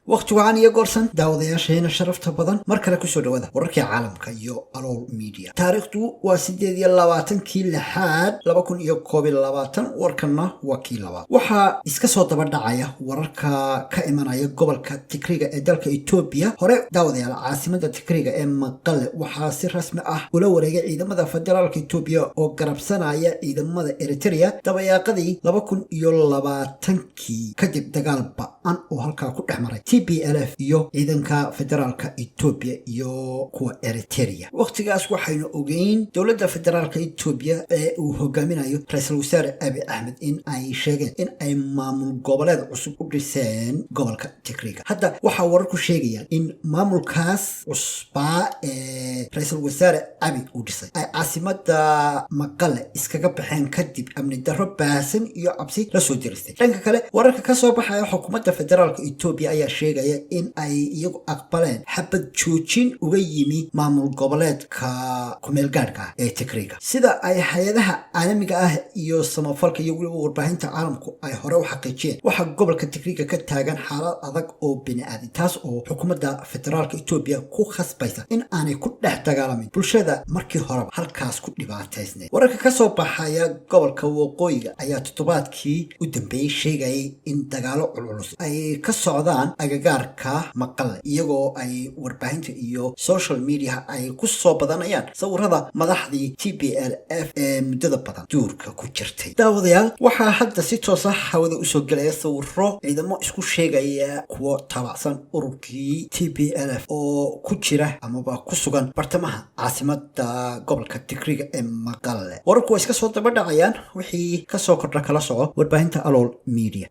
Wakhti wacan iyo goorsan, daawadayaasheena sharafta badan, mar kale kusoo dhawaada wararkii caalamka iyo Alool Media. Taariikhdu waa 28-kii lixaad 2021. Warkanna waa kii labaad. Waxaa iska soo daba dhacaya wararka ka imanaya gobolka Tigriga ee dalka Etoobiya. Hore, daawadayaal, caasimada Tigriga ee Maqale waxaa si rasmi ah ula wareegay ciidamada federaalka Etoobiya oo garabsanaya ciidamada Eritrea dabayaaqadii 2020-kii, kadib dagaal ba-an oo halkaa ku dhex maray TPLF iyo ciidanka federaalka Etoobiya iyo kuwa Eritrea. Wakhtigaas waxaynu ogeyn dowladda federaalka Etoobiya ee uu hogaaminayo ra-iisul wasaare Abi Axmed in ay sheegeen in ay maamul goboleed cusub u dhiseen gobolka Tigriga. Hadda waxaa wararku sheegayaan in maamulkaas cusbaa ee ra-iisul wasaare Abi uu dhisay ay caasimada Maqale iskaga baxeen kadib amni darro baahsan iyo cabsi lasoo diristay. Dhanka kale, wararka kasoo baxaya xukuumadda federaalka Etoobiya ayaa sheegaya in ay iyagu aqbaleen xabad joojin uga yimi maamul goboleedka kumeelgaadhka ah ee Tigriga. Sida ay hay-adaha caalamiga ah iyo samafalka iyo weliba warbaahinta caalamku ay hore u xaqiijiyeen, waxaa gobolka Tigriga ka taagan xaalad adag oo bini-aadan, taas oo xukuumadda federaalka Etoobiya ku khasbaysa in aanay ku dhex dagaalamin bulshada markii horeba halkaas ku dhibaataysnayd. Wararka kasoo baxaya gobolka waqooyiga ayaa toddobaadkii u dambeeyey sheegayay in dagaalo culculus ay ka socdaan agagaarka Maqale, iyagoo ay warbaahinta iyo social media ay ku soo badanayaan sawirada madaxdii TPLF ee muddada badan duurka ku jirtay. Daawadayaal, waxaa hadda si toosa hawada usoo gelaya sawiro ciidamo isku sheegaya kuwo taabacsan ururkii TPLF oo ku jira amaba ku sugan bartamaha caasimada gobolka Tigriga ee Maqale. Wararku waa iska soo daba dhacayaan. Wixii kasoo kordha kala soco warbaahinta Alool Media.